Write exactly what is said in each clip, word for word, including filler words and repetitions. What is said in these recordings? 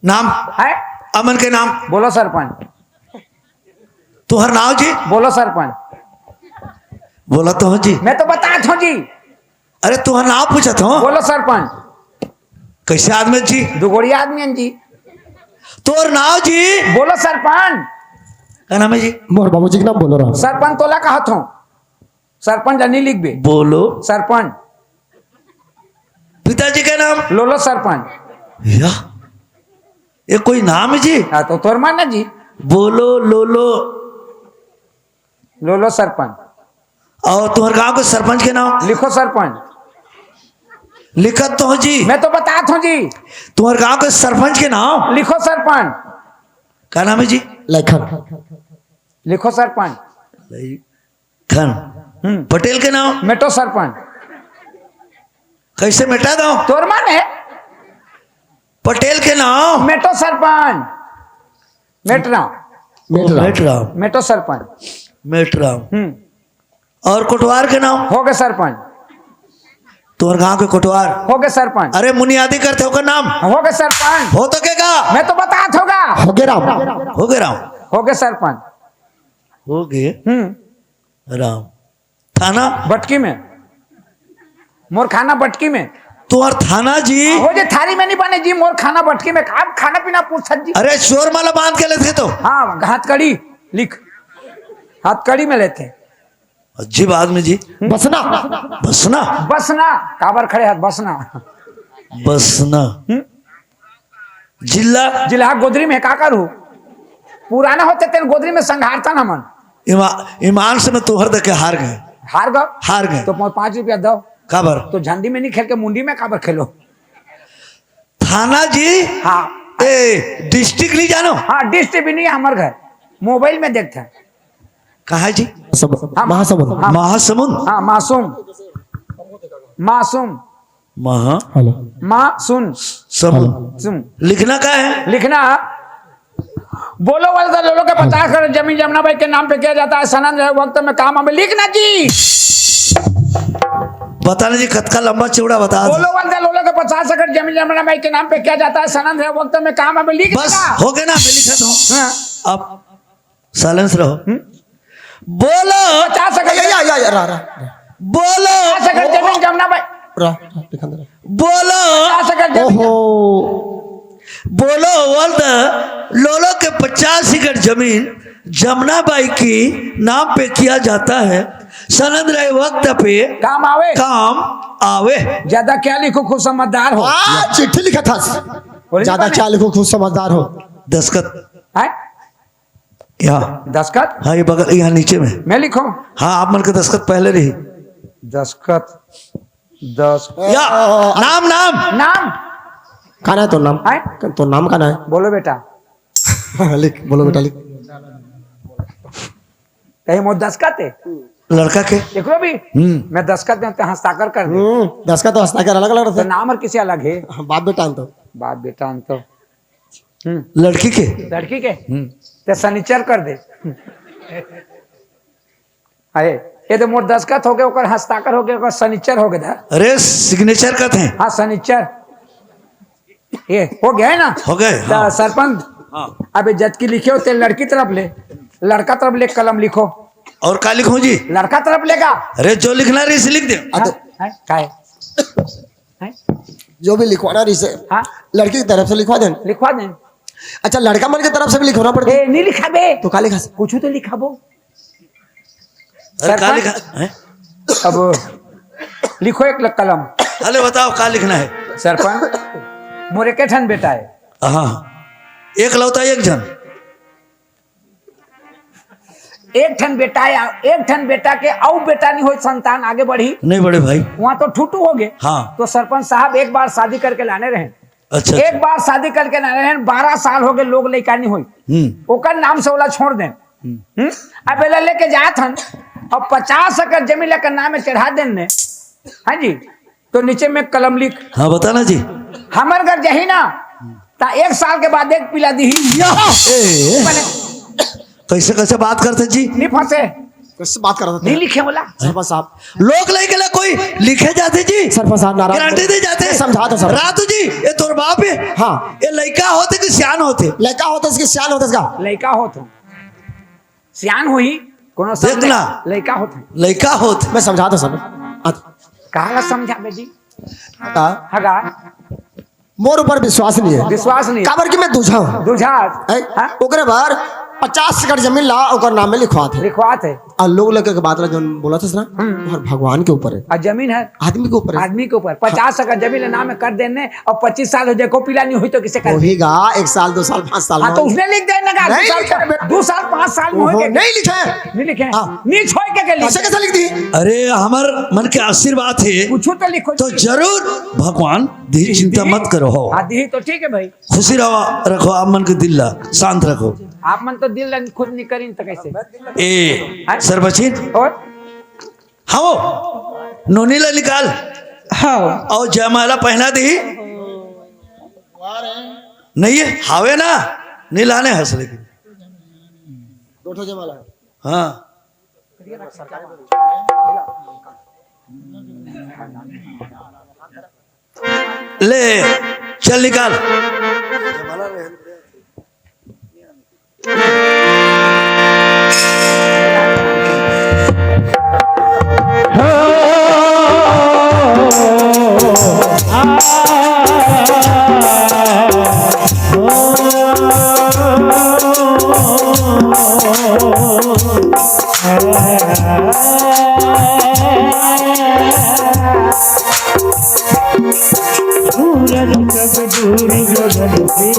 नाम? है? अमन के नाम? बोलो सरपंच। तुहर नाव जी? बोलो सरपंच। बोला तो हो जी। मैं तो बतात हूँ जी। अरे तुहर नाव पूछत हो। बोलो सरपंच। कैसे आदमी जी? दुगोड़ी आदमी हैं जी। तोर नाव जी? बोलो सरपंच। का नाम है जी? मोर बाबूजी के नाम बोलो राम। सरपंच तोला कहत हो। सरपंच नहीं लिखबे। बोलो। सरपंच। पिताजी का नाम? लोलो सरपंच। या, ये कोई नाम है जी? हाँ, तो तोर माना जी। बोलो लोलो। लोलो सरपंच। और तुम्हारे गांव के सरपंच के नाम? लिखो सरपंच। लिखत तो हो जी। मैं तो बतात हूँ जी। तुम्हारे गांव के सरपंच के नाम? लिखो सरपंच। का नाम है जी? लखन। लिखो सरपंच। लखन। हम्म। पटेल के नाम? मेटो सरपंच। कैसे मेटा दो? तोर माने? पटेल के नाम? मेटो सरपंच। मेटराम। मेटराम। मेटराम। मेटो सरपंच। मेटराम। हम्म। और कोटवार के नाम? हो गए सरपंच। तुम्हारे गांव के कोटवार? हो गए सरपंच। अरे मुनियादी करते हो का नाम? हो गए सरपंच। हो तो के का? मैं तो बतात होगा। हो गए राम। हो गए राम। हो गए सरपंच। हो गए हम्म। राम। थाना? बटकी में। मोर खाना बटकी में। तुम्हार थाना जी? हो जे थारी में नहीं बने जी, मोर खाना बटकी में। आप खाना पीना पूछत जी। अरे चोर माला बांध के लेते तो। हाँ, हथकड़ी लिख। हथकड़ी में लेते। अजीब आदमी जी। बसना। बसना? बसना। काबर खड़े हाथ बसना। बसना। हम्म? जिला? जिला गोदरी में का करू? पुराना होते तेन गोदरी में संघारता ना मन। ईमा-, ईमान से मैं तोहर देख के हार गए। हार गए? हार गए। तो पाँच रुपया दो। काबर? तो झंडी में नहीं खेल के मुंडी में काबर खेलो? थाना जी? हाँ। ए, डिस्ट्रिक्ट नहीं जानो? हाँ, डिस्ट्रिक्ट भी नहीं है हमारे घर। मोबाइल में देखते हैं। कहाँ जी? सब-, हाँ, महासमुंद। हाँ। महासमुंद? हाँ, मासूम। मासूम। महा? हेलो। माँ सुन। समुंद। हेलो। सुन। लिखना का है? लिखना, बोलो वाले तो लोगों के पचास एकड़ जमीन जमना बाई के नाम पे किया जाता है, सनंद रहे वक्त में काम आवे। लिखना जी। बताना जी, कतका लंबा चौड़ा बता दो। बोलो वाले तो लोगों के पचास एकड़ जमीन जमना बाई के नाम पे किया जाता है, सनंद रहे वक्त में काम आवे। लिख बस, देना। हो गया ना, मैं लिखा था। हाँ। अब साइलेंस रहो। हम्म? बोलो। पचास एकड़ या, या, या, या, रहा, रहा। बोलो। पचास एकड़ जमीन जमना बाई। रहा, रहा, दिखा दे रहा। बोलो। पचास एकड़ जमीन। ओहो। बोलो, बोल दे। लोलो के पचास एकड़ जमीन जमना बाई की नाम पे किया जाता है, सनंद रहे वक्त पे काम आवे। काम आवे। ज्यादा क्या लिखो, खूब समझदार हो। हाँ, चिट्ठी लिखा था। बोले ज्यादा नहीं क्या लिखो, खूब समझदार हो। दस्खत। हैं? यहाँ। दस्खत? हाँ, ये बगल, यहाँ नीचे में। मैं लिखूं? हाँ, आप मन के दस्खत पहले रही। दस्खत, दस। या, नाम, नाम। नाम? का नाम है तोर नाम? हैं? तोर नाम का नाम है? बोलो बेटा। लिख, बोलो बेटा, लिख। कहीं मोर दस्खत है? लड़का के? एकरो भी? हम्म। मैं दस्खत में तो हस्ताक्षर कर दे। हम्म, दस्खत तो हस्ताक्षर अलग अलग तो रहते। नाम और किसी अलग है? बाप बेटा अंतो। बाप बेटा अंतो। हम्म। लड़की के? लड़की के? हम्म। ते सनीचर कर दे। अरे, ये तो मोर दस्खत हो गए, ओकर हस्ताक्षर हो गए, ओकर सनीचर हो गए दा। अरे, सिग्नेचर कहते हैं। हाँ, सनीचर। ये हो गया है ना? हो गए, तो हाँ। सरपंच, हाँ। अबे जतकी लिखे हो, ते लड़की तरफ ले, लड़का तरफ ले, कलम लिखो। और का लिखूं जी? लड़का तरफ लेगा। अरे, जो लिखना रही, इसे लिख दे। हाँ, तो है, का है? हैं? जो भी लिखवाना रही से, हाँ। लड़की की तरफ से लिखवा दें। लिखवा दें। अच्छा, लड़का मन की तरफ से भी लिखवाना पड़ता है? ए, नहीं लिखाबे। तो का लिखा से? कुछ तो लिखाबो। अरे, का सरपंच? लिखा है? अब लिखो एक ल-, कलम। अरे, बताओ, का लिखना है? सरपंच, मोरे के ठन बेटा है। हाँ, एक लौता एक जन। एक ठन बेटा या एक ठन बेटा के अउ बेटा नहीं होय, संतान आगे बढ़ी। नहीं बढ़े भाई। वहाँ तो ठुटू हो गए। हाँ। तो सरपंच साहब एक बार शादी करके लाने रहे। अच्छा, एक अच्छा। बार शादी करके लाने रहे, बारह साल हो गए, लोग लइका नहीं होई। हम्म। ओकर नाम से ओला छोड़ दें। हम्म। हम्म? अब एला लेके जात हन, अब पचास एकड़ जमीन लेकर नाम में चढ़ा देन ने। हाँ जी। तो नीचे में कलम लिख। हाँ, बताना जी। हमर घर जही ना, ता एक साल के बाद एक पिला दी। या! ए! माने कैसे, कैसे बात करते जी? नहीं फंसे। किससे बात कर रहा था? नहीं लिखे बोला। सरपंच साहब। लोग लइका ला कोई लिखे जाथे जी? सरपंच साहब नाराज गारंटी दे जाथे? मैं समझा दो सरपंच। रातू जी, ये तोर बाप हे? हाँ। ये लइका होथे कि सियान होथे? लइका होथे इसके, सियान होथे इसका। लइका होथे। सियान होही, कोनो देख ना। लइका होथे। लइका होथे। मैं समझा दो सरपंच। अच्छा। कहाँ ला समझा बेटी? हाँ। हगा। मोर ऊपर विश्वास नहीं है। विश्वास नहीं। काबर कि मैं दूझा हूँ। दूझा। हैं? हाँ? ओकरे बर पचास एकड़ जमीन ला ओकर नाम में लिखवात हे। लिखवात हे। अउ लोग लइका के बात ला जोन बोलत हस ना, हम्म। ओहर भगवान के ऊपर हे। अउ जमीन हे? आदमी के ऊपर हे। आदमी के ऊपर। पचास एकड़ जमीन ला नाम में कर देने अउ पच्चीस साल हो जाए, को पीला नहीं होही तो किसे कर दे? होही गा, एक साल, दो साल, पाँच साल हाँ, में तो होही। उसने लिख देना का, दो नहीं साल, लिखे बेटा। दो साल, पाँच साल में ओहो, होही के? नहीं लिखे। नहीं लिखे? हाँ। नहीं छोड़ के, के लिखे? कैसे, कैसे लिख दी? अरे, हमर मन के आशीर्वाद हे। कुछ तो लिखो। तो जरूर भगवान दी, चिंता मत करो हो। हाँ, दी तो ठीक है भाई। खुशी रहो, रखो आप मन के दिल ला, शांत रखो। आप मन तो दिल ला खुद नहीं करीन तो कैसे? ए, हाँ? सरबछिन। और? हाँ, वो, नोनी ला निकाल। हाँ। अउ जयमाला पहना दी। नहीं है, हावे ना, नहीं लाने हंस लेकिन। दो ठो जयमाला है। हाँ। ले, चल निकाल। सूरज कब दूर गगन से,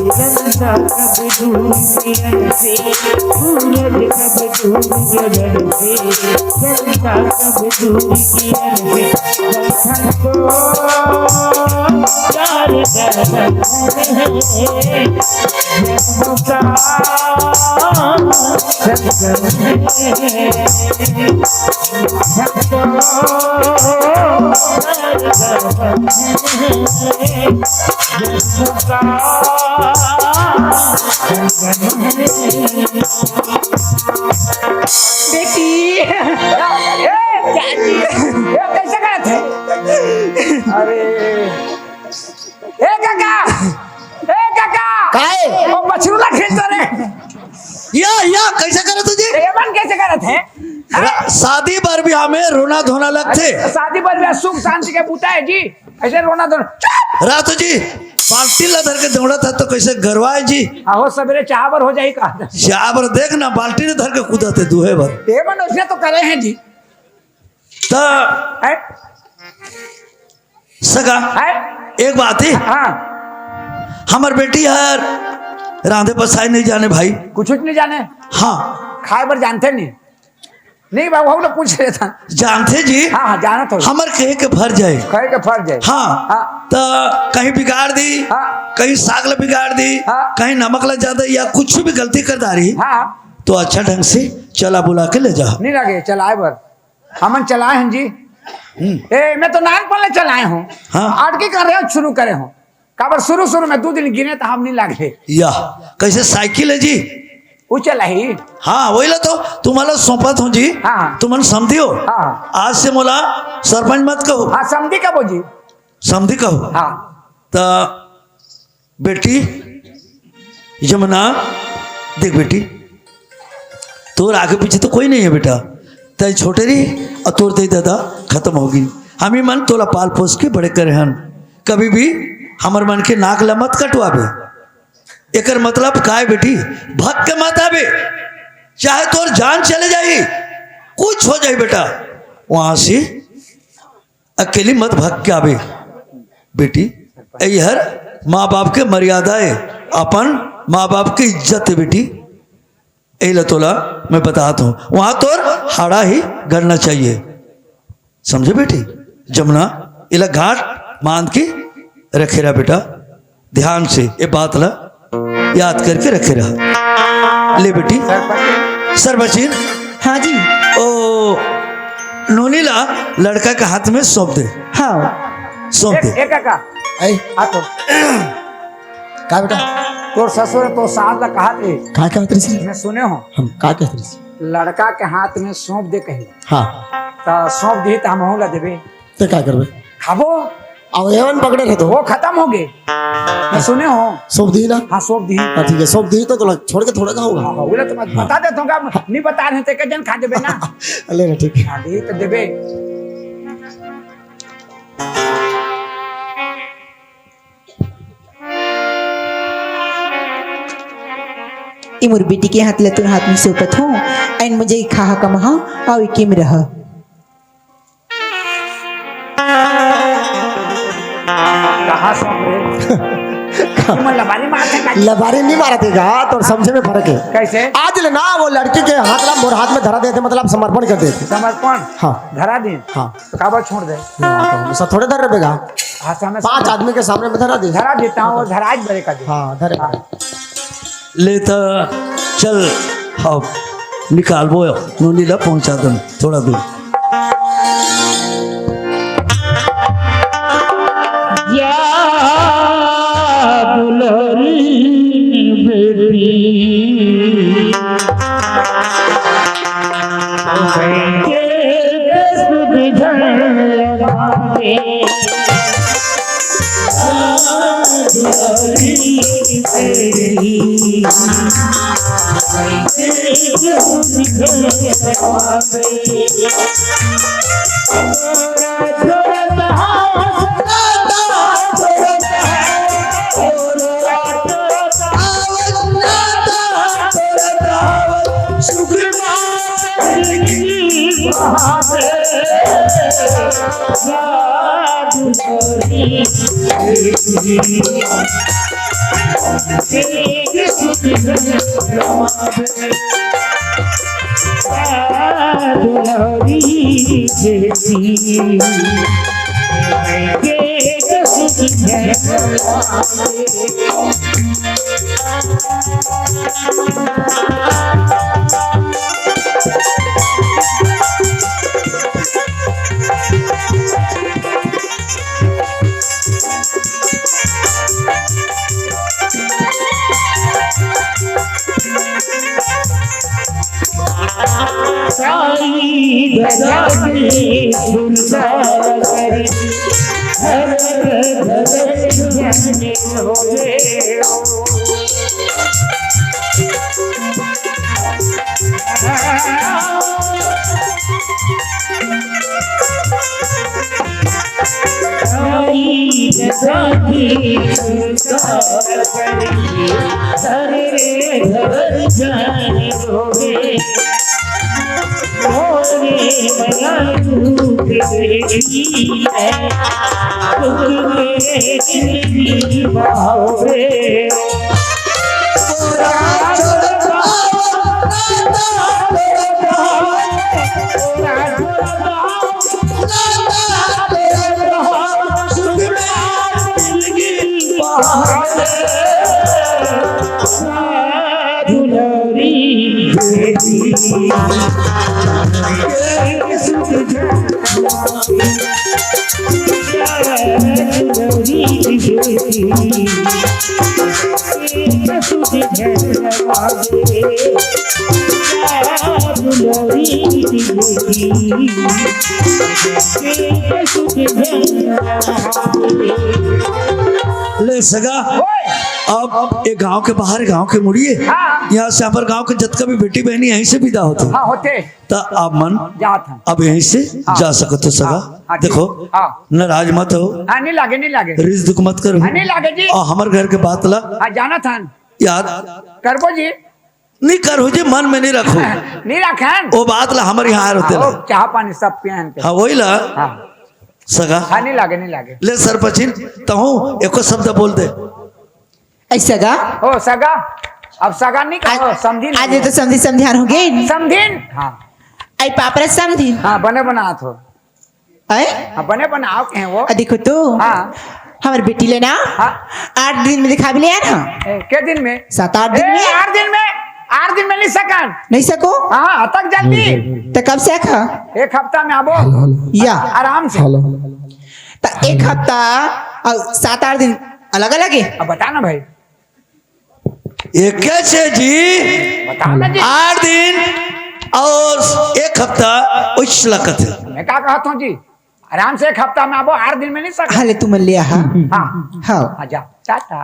चंदा कब दूर किरण से, सूरज कब दूर गगन से, चंदा कब दूर किरण से, बंधन को प्यार का बंधन है। बेटी, ए, चाची, ए, कैसे करत हे? अरे, ए काका, ए काका, काहे? ओ बछरू ला खींच तो रे। या, या, कैसे करत हो जी? ये मन कैसे करत हे? रा-, शादी बर बिहाव में रोना धोना लगथे। अरे, शादी बर बिहाव सुख शांति के बूता हे जी, ऐसे रोना धोना। चुप! रातू जी, बाल्टी ला धर के दौड़त हे तो कैसे गरवाए जी? आहो, सबेरे चाह बर हो जाही का? चाह बर देख ना, बाल्टी ला धर के कूदत हे दूहे बर। ये मन उसने तो करे हैं जी। त हैं? सगा, हैं? एक बात हे। हाँ। हमर बेटी हर रांधे बसाए नहीं जाने भाई। कुछ नहीं जाने? हाँ। खाए बर जानथे नहीं? नहीं बाबू, हम लोग पूछ रहे था। जानथे जी? हाँ, हाँ, जानत हो। हमर कहे के फर्ज हे। कहे के फर्ज हे। हाँ। हाँ। त कहीं बिगाड़ दी, हाँ। कहीं साग ला बिगाड़ दी, हाँ। कहीं नमक ला ज्यादा या कुछ भी गलती कर डारी, हाँ। तो अच्छा ढंग से चला बुला के ले जा। नहीं लगे, चलाए बर। हमन चलाए हन जी। हम्म। ए, मैं तो नानपन ले चलाए हूँ। हाँ। आटकी कर रहे हो, शुरू करे हो। काबर शुरू, शुरू में दू दिन गिने त हम नहीं लागे। या, कैसे साइकिल हे जी? वो चलाही। हाँ, वही ला तो तुम्हारा सौंपत हूँ जी। हाँ। तुमन समझियो। हाँ। आज से मोला सरपंच मत कहो। हाँ, समझी कबो जी। समझी कहो। हाँ। त बेटी, यमुना, देख बेटी, तोर आगे पीछे तो कोई नहीं हे बेटा। तैं छोटे रही अउ तोर दई ददा खतम होगे। हमी मन तोला पाल पोस के बड़े करे हन। कभी भी हमर मन के नाक ला मत कटवाबे। एकर मतलब काय बेटी? भग के मत आबे, चाहे तोर जान चले जाही, कुछ हो जाही बेटा, वहां से अकेली मत भग के आबे बेटी। एहर माँ बाप के मर्यादा हे, अपन माँ बाप के इज्जत हे बेटी। एला तोला मैं बतात हूँ, वहां तोर हाड़ा ही गड़ना चाहिए, समझे बेटी? जमुना, एला गांठ बांध के रखे रहा बेटा, ध्यान से ये बात ला याद करके रखे रहा। ले बेटी, सरबछिन। हाँ जी। ओ नोनी ला लड़का के हाथ में सौंप दे। हाँ। सौंप दे। ए, ए काका। आई। आ तो। का बेटा? तोर ससुर तो सास ला कहा थे। का कहत रही? मैं सुने हूँ। हम का कहत रही? लड़का के हाथ में सौंप दे कही। हाँ। त सौंप दिही त हमहू ला देबे। ते का करबे? खाबो। अब एवन पकड़े रहे तो। वो खत्म हो गए। मैं सुने हो। सौंप दिही ना? हाँ, सौंप दिही। हाँ, ठीक है, सौंप दिही तो तोला छोड़ के थोड़ा का होगा? हाँ, हाँ, बोला तो मैं हाँ। बता देता हूँ, नहीं बता रहे थे, जन खा देबे ना। ले ना, ठीक है। हाँ, दिही तो देबे। ए मोर बेटी के हाथ ल तोर हाथ में सौंपत हो, अइन मुझे खाहा कमाहा, अउ एके में रह। कहाँ से हमरे? तुम लबारी मारते का? लबारी नहीं मारते का, तो समझे में फर्क है। कैसे? आज ले ना वो लड़की के हाथ ला मोर हाथ में धरा देते, मतलब समर्पण कर देते। समर्पण? हाँ। धरा दिन? हाँ। तो काबर छोड़ दे? हाँ, तो ऐसा थोड़े धर रहेगा। हाँ, सामने पांच सामने। आदमी के सामने में धरा दे। धरा देता हूँ, वो धराज बड़े का दे। हाँ, धरे। हाँ। ले त चल, अब निकालबो, नोनी ला पहुंचा दन थोड़ा दूर। या दुलहरी बेटी, के सुध जन लगा दे। ले सगा, ओए! अब एक गांव के बाहर, गांव के मुड़िए, हाँ। यहाँ से हमर गांव के जतका भी बेटी बहनी यहीं से विदा होते। हाँ, होते। त आप मन जात हन। अब यहीं से हाँ। जा सकत हो सगा। हाँ, हाँ, ठीक। देखो, हाँ। नाराज मत हो। हाँ, नहीं लागे, नहीं लागे। रिस दुख मत करो। हाँ, नहीं लागे जी। और हमर घर के बात ला हाँ, जानत हन। याद करबो जी। नहीं करो जी, मन में नहीं रखो। नहीं रखन। वो बात ला हमर यहाँ होते हाँ, ला। वो चाह पानी सब पियन के। हाँ, वही ला। हाँ। सगा। हाँ, नहीं लागे, नहीं लागे। ले सरपंचिन, तहूँ एको शब्द बोल दे। ऐ सगा? ओ सगा, अब सगा नहीं कहो, आज, समधिन आज हो। ये तो समधी समधियान हो गए। समधिन? हाँ। ऐ पापरा समधिन। हाँ, बने बनात हो। ऐ? हाँ, बने बनाओ कहे वो। आ, देखो तो। हाँ। हमर बेटी ले ना? हाँ। आठ दिन में दिखा भी ले यार, हाँ। ए, के दिन में? सात आठ दिन ए, में। आठ दिन में, आठ दिन में नहीं सकन। नहीं सको? हाँ, अतक जल्दी। तो कब से आखा? एक हफ्ता में आबो। Hello, hello. या। आराम से। Hello, hello. त एक हफ्ता और सात आठ दिन अलग अलग है। अब बता ना भाई। एके छे जी। बता ना जी। आठ दिन। अउ एक हफ्ता उइसला कथे। मैं का कहत हूँ जी, आराम से एक हफ्ता में आबो, आठ दिन में नहीं सकता। हाँ, ले तुमन ले आ, हाँ। हाँ। हाँ। हाँ, जा, टाटा।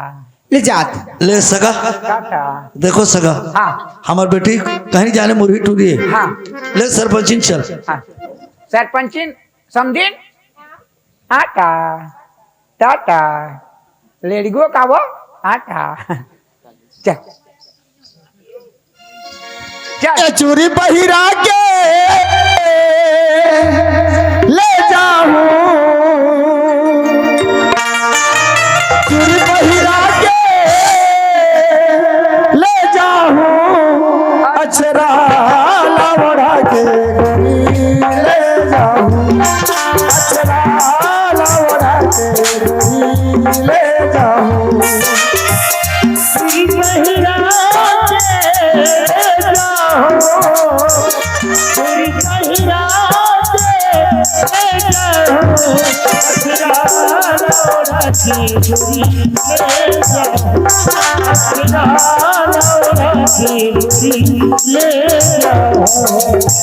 ले जात। ले सगा। टाटा। देखो सगा। हाँ। हमर बेटी कहीं जाने मुरही टूरी हे। हाँ। ले सरपंचिन चल। हाँ। सरपंचिन, समधिन, आटा, टाटा, लेड़िगो का वो, आटा। चल। चल। ए चूरी पहिरा के ले जाहूं, चूरी पहिरा के ले जाहूं, अचरा ला ओढ़ा के गोरी ले जाहूं, अचरा ला ओढ़ा के गोरी ले जाहूं। चूरी पहिरा के ले जाहूं, चूरी पहिरा के ले जाहूं, अचरा ला ओढ़ा के गोरी ले जाहूं, अचरा ला ओढ़ा के गोरी ले जाहूं।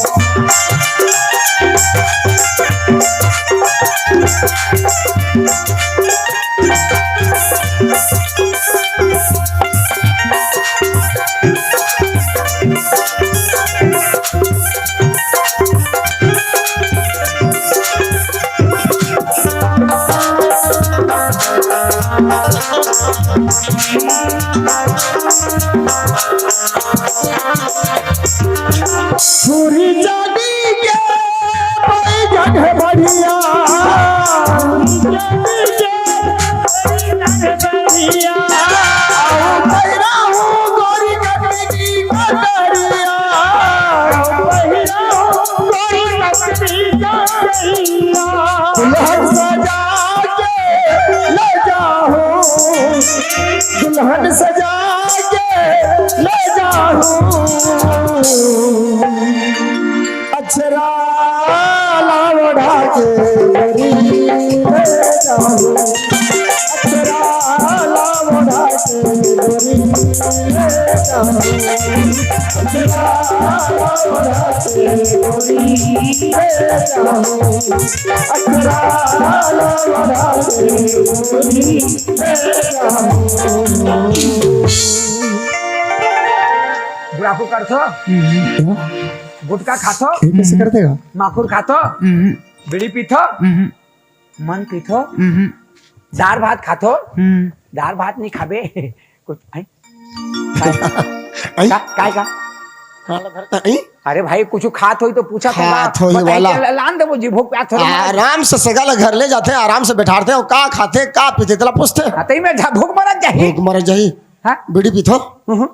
पूरी जानी के बैगन बढ़िया, जानी के बैगन बढ़िया, आओ भैरव गोरी कटनी कटरिया, आओ भैरव गोरी कटनी कटरिया। दुल्हन सजा के ले जाहूं, दुल्हन सजा के ले जाहूं, अचरा ला ओढ़ा के गोरी ले जाहूं, अचरा ला ओढ़ा के गोरी ले जाहूं, अचरा ला ओढ़ा के गोरी ले जाहूं, अचरा ला ओढ़ा के गोरी बुढ़ापू करथो, हम्म। गुटखा खाथो, ये कैसे कर देगा? माखुर खाथो, हम्म। बीड़ी पीथो, हम्म। मन पीथो, हम्म। दार भात खाथो, हम्म। दार भात नहीं खाबे, कुछ, हैं? आई? का, काय का? काला धरता, आई? अरे भाई, कुछ खात होई तो पूछा तो खात बा-, होई बताई वाला। के ल-, लान देबो जी, भूख प्यास थोड़ी मारे। आराम से सगा ला घर ले जाथे, आराम से बैठारथे, अउ का खाथे, का पीथे, तेला पूछथे। हाँ, तई में जा-, भूख मरत जाही। भूख मरत जाही। हाँ? बीड़ी पीथो? उहुं।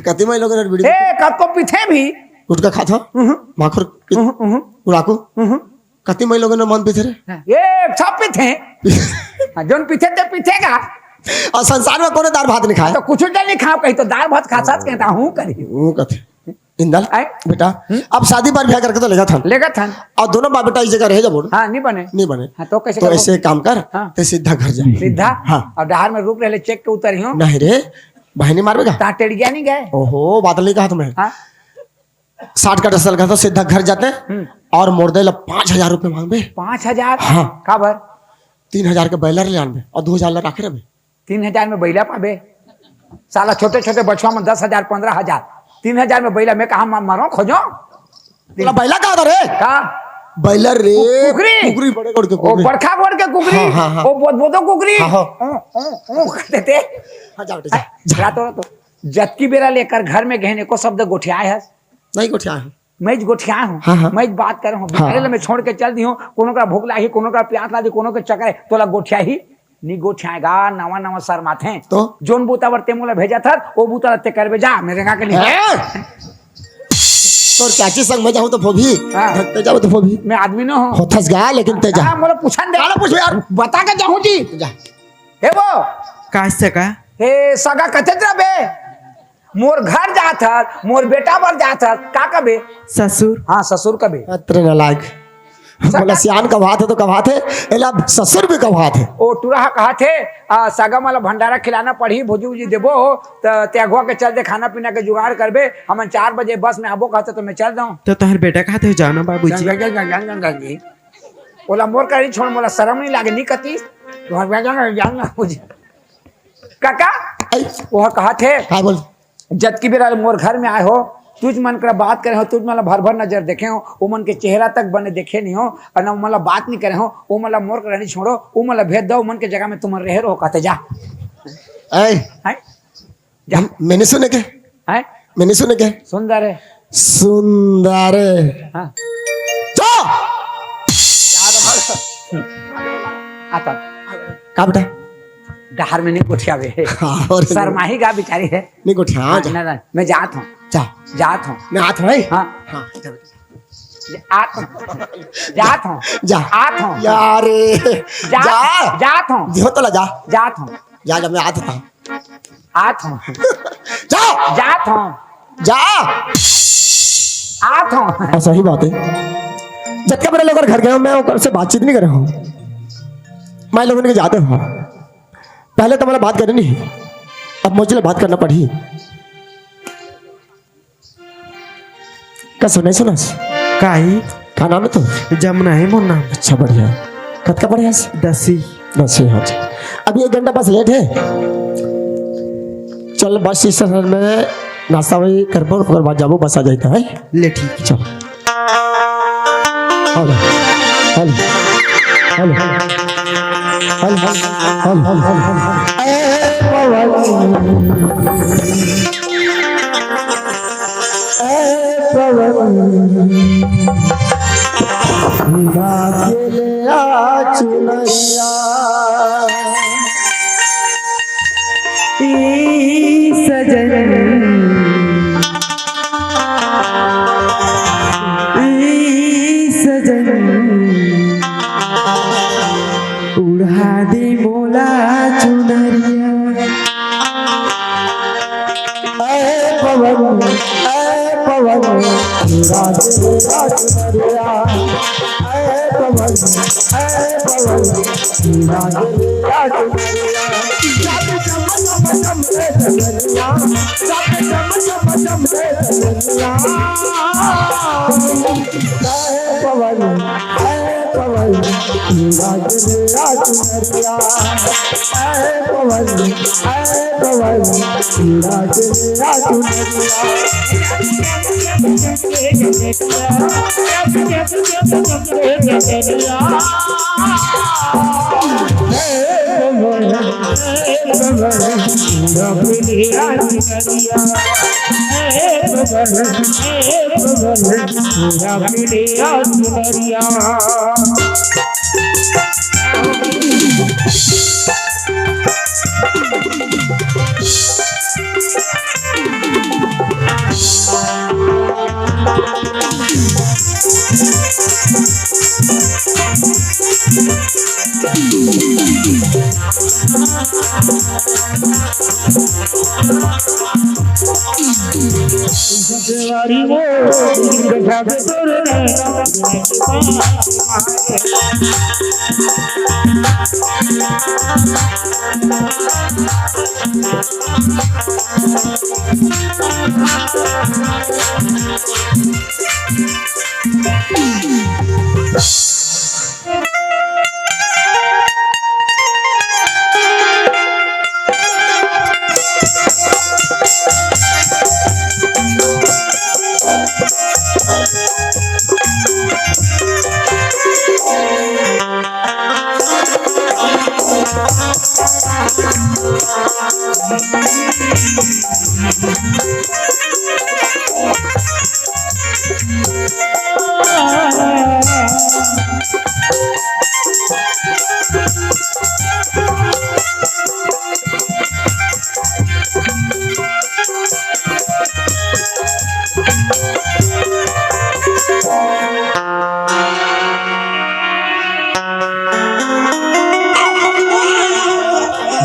कति मई लोगन बीड़ी ए, पीथो? कतको पीथे भी। गुटखा खाथो? उहुं। माखुर पी-, उहुं, उहुं। गुड़ाकू? उहुं। कति मई लोगन मन पीथे रे? हाँ, ये सब पीथे। हाँ, जोन पीथे ते पीथे का। अउ संसार में कोनो दार भात नहीं खाय। तो कुछ तो नहीं खाओ, कहीं तो दार भात खा साथ कहता हूँ करी। वो कथे। इंदल, आय? बेटा, हम्म? अब शादी बर ब्याह करके तो लेगत हन। लेगत हन। अउ दोनों बाप बेटा इस जगह रहे जब हाँ, नहीं बने। नहीं बने। हाँ, तो कैसे तो करबो? ऐसे काम कर, हाँ। ते सीधा घर जा। सीधा? हाँ। अउ डहार में रुक रहे, चेक के उतरियो। नहीं रे, बहनी मारबे का? ता टेड़िया नहीं गए। ओहो, बात नहीं कहा तुम्हें। हाँ। साठ का डसल का तो सीधा घर जाते हम्म। अउ मोर दे ला पाँच हजार रुपये मांगबे। पाँच हजार? हाँ। काबर? तीन हजार के बैलर ले आनबे अउ दो हजार ला राखे रहबे। तीन हजार में बैला पाबे? साला छोटे छोटे बछवा में दस हजार, पन्द्रह हजार। तीन हजार में बैला, मैं कहा म-, मरो खोजो। बोला, बैला का होता रे? का? बैलर रे। कु-, कुकरी? कुकरी, बड़े गोड़ के ओ, कुकरी। बड़खा गोड़ के कुकरी? हाँ, हाँ, हाँ। ओ, बोद-, बोदो कुकरी? हाँ, हाँ। ओ, ओ, ओ, करते थे। हाँ, जा बेटा, जा। रातो, रातो। जतकी बेरा लेकर घर में गहने को शब्द गोठियाए है। नहीं गोठियाए हूँ। मैं गोठिया हूँ, हाँ, हाँ। मैं बात कर हूँ, हाँ। बिचारे ला मैं छोड़ के चल दी हूँ, कोनो का भूख लागी, कोनो का प्यास लागी, कोनो के चक्कर है, तोला गोठिया ही नहीं गोठियाएगा, नवा नवा शर्माथे। तो? जोन बूता बर ते मोला भेजा था, वो बूता ला ते करबे जा, मेरे का के लिए। हैं? तोर चाची संग मैं जाहूँ तो फोभी, हाँ। ते जाबे तो फोभी। मैं आदमी न हूँ। होथस गा, लेकिन ते जा। हाँ, मोला पूछन दे। काला पूछबे यार। बता के जाहूँ जी। जा। हे वो। का सगा? हे सगा कथे रबे। मोर घर जात हस, मोर बेटा बर जात हस, का कबे? ससुर। हाँ, ससुर कबे। अतरे नालायक। मोला सियान कहाथे तो कहाथे, एला ससुर भी कहाथे। ओ टुरा ह कहाथे, आ, सगा मन ल भंडारा खिलाना पड़ही, भोजी उजी देबो, त ते अगुवा के चल दे, खाना पीना के जुगाड़ करबे, हमन चार बजे बस में आबो कहथे तो मैं चल दऊं। तो तोहर बेटा कहाथे, जाओ ना बाबूजी। ओला मोर करा छोड़, मोला शरम नहीं लागे, नहीं कती। काका, आई। ओह कहाथे, हाँ, बोल। जतकी बेरा ले मोर घर में आए हो, तुझ मन करा बात करे हो, तुझ मन ला भर भर नजर देखे हो, ओ मन के चेहरा तक बने देखे नहीं हो, और ना ओ मन ला बात नहीं करे हो, ओ मन ला मोर करा नहीं छोड़ो, ओ मन ला भेज दो, ओ मन के जगह में तुमन रहे रहो, कहते जा। ऐ, हैं? जा। मैंने सुने के? हैं? मैंने सुने के? सुंदर है। सुंदर है। हाँ। जा। आता। का बेटा? डहर में नहीं गोठियावे। हाँ, और शर्माही का बिचारी है। नहीं गोठिया, हाँ, जा। ना, ना, मैं जात हूँ। जा। जात हूँ। मैं आत हूँ, भाई। हाँ। हाँ, जा बेटा। आत हूँ। जात हूँ। जा। आत हूँ। यार। जा, जा। जात हूँ। जो तो ला जा। जात हूँ। जा, जा, मैं आत हूँ। आत हूँ। जा। जात हूँ। जा। आत हूँ। हाँ, सही बात है। जतका बेरा ले ओकर घर गए हो, मैं ओकर से बातचीत नहीं करे हूँ। मैं लोगन के जाते हूँ। पहले तो मोला बात करे नहीं, अब मुझे बात करना पड़ी। का सुने सुनस? काई? का नाम है तो? जमुना है मोर नाम। अच्छा, बढ़िया। कतका पढ़े हस? दसवीं। दसवीं, हाँ जी। अभी एक घंटा बस लेट है। चल, बस स्टेशन में नाश्ता वही करबो, ओकर बाद जाबो, बस आ जाता है। ले, ठीक। चल। Hello, hello, hello, hello, hello, hello. ए पवन, ए पवन, हीरा के ले आ चुनरिया। ई सजन, ई सजन, उड़ा दे मोला चुनरिया। ऐ पवन, ऐ पवन, उड़ा दे मोला चुनरिया। ऐ पवन, ऐ पवन, उड़ा दे मोला चुनरिया।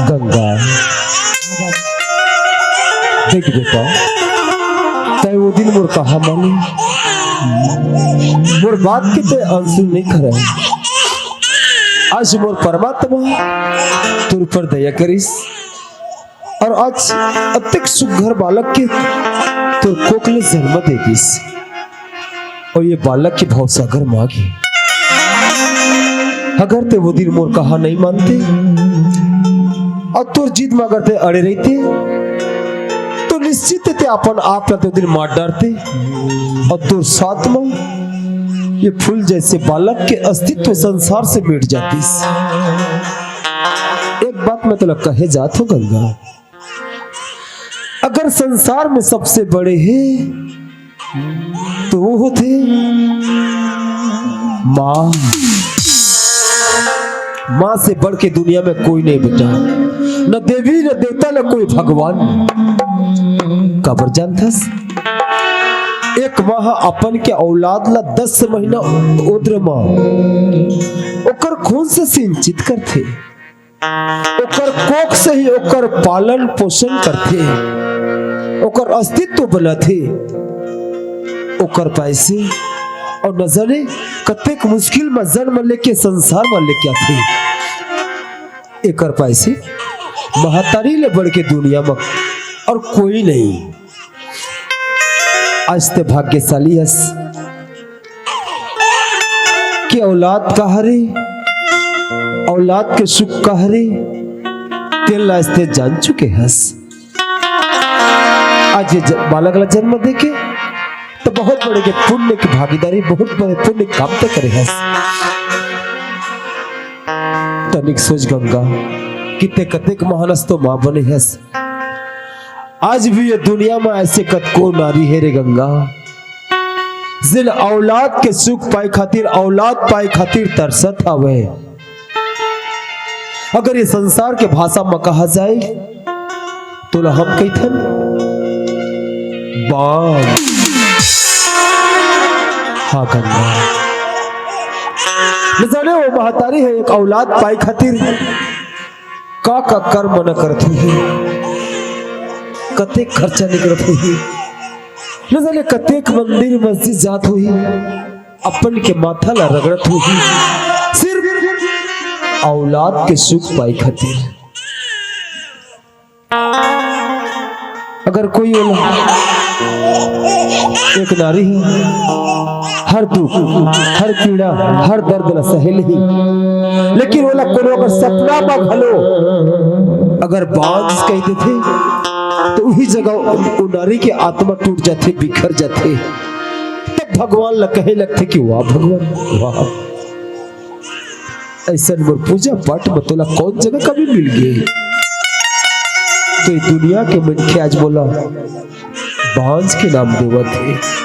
गंगा, देख बेटा, तै वो दिन मोर कहा माने, मोर बात के ते आंसू नहीं खरा है। आज मोर परमात्मा तोर पर दया करिस और आज अतेक सुघर बालक के तोर कोख ले जन्म दे दिस। और ये बालक के भवसागर माँ गे। अगर ते वो दिन मोर कहा नहीं मानते और तोर जिद में अगर ते अड़े रहते, तो निश्चित ते अपन आप ला ते वो दिन मार डारते और तोर साथ में ये फूल जैसे बालक के अस्तित्व संसार से मिट जातिस। एक बात मैं तोला कहे जात हो गंगा, अगर संसार में सबसे बड़े हे तो वो होथे माँ। माँ से बढ़ के दुनिया में कोई नहीं बेटा, न देवी, न देवता, न कोई भगवान। काबर जानथस? एक माँ अपन के औलाद ला दस महीना उदर माँ ओकर खून से सिंचित करथे, ओकर कोख से ही ओकर पालन पोषण करथे, ओकर अस्तित्व बनाथे, ओकर पैसे और न जाने कतेक मुश्किल में जन्म लेके संसार में लेके आथे। एकर पैसे महतारी ले बढ़ के दुनिया में और कोई नहीं। आज ते भाग्यशाली हस कि औलाद का हरे, औलाद के सुख का हरे, तेन ला आज ते जान चुके हस। आज ये ज-, बालक ला जन्म देके तो बहुत बड़े के पुण्य की भागीदारी, बहुत बड़े पुण्य काम ते करे हस। तनिक सोच गंगा, कितने कतेक महानस तो माँ बने हस। आज भी ये दुनिया में ऐसे कतको नारी हे रे गंगा, जिन औलाद के सुख पाए खातिर, औलाद पाए खातिर तरसत हवे। अगर ये संसार के भाषा में कहा जाए, तोला हम कहिथन, बांझ। हाँ गंगा, न जाने वो महतारी हे एक औलाद पाए खातिर का का कर्म न करत होही, कतेक खर्चा निकलत होही, न जाने कतेक मंदिर मस्जिद जात होही, अपन के माथा ला रगड़त होही, सिर्फ औलाद के सुख पाए खातिर। अगर कोई ओला, एक नारी हे, हर दुख, हर पीड़ा, हर दर्द ला सहे लेही, लेकिन ओला कोनो अगर सपना में घलो अगर बांझ कह देथे, तो वही जगह वो नारी के आत्मा टूट जाथे, बिखर जाथे। तब भगवान ला कहे लगथे कि वाह भगवान, वाह। अइसन मोर पूजा पाठ में तोला कौन जगह कभी मिल गे? तो ये दुनिया के मनखे आज मोला बांझ के नाम देवत हे।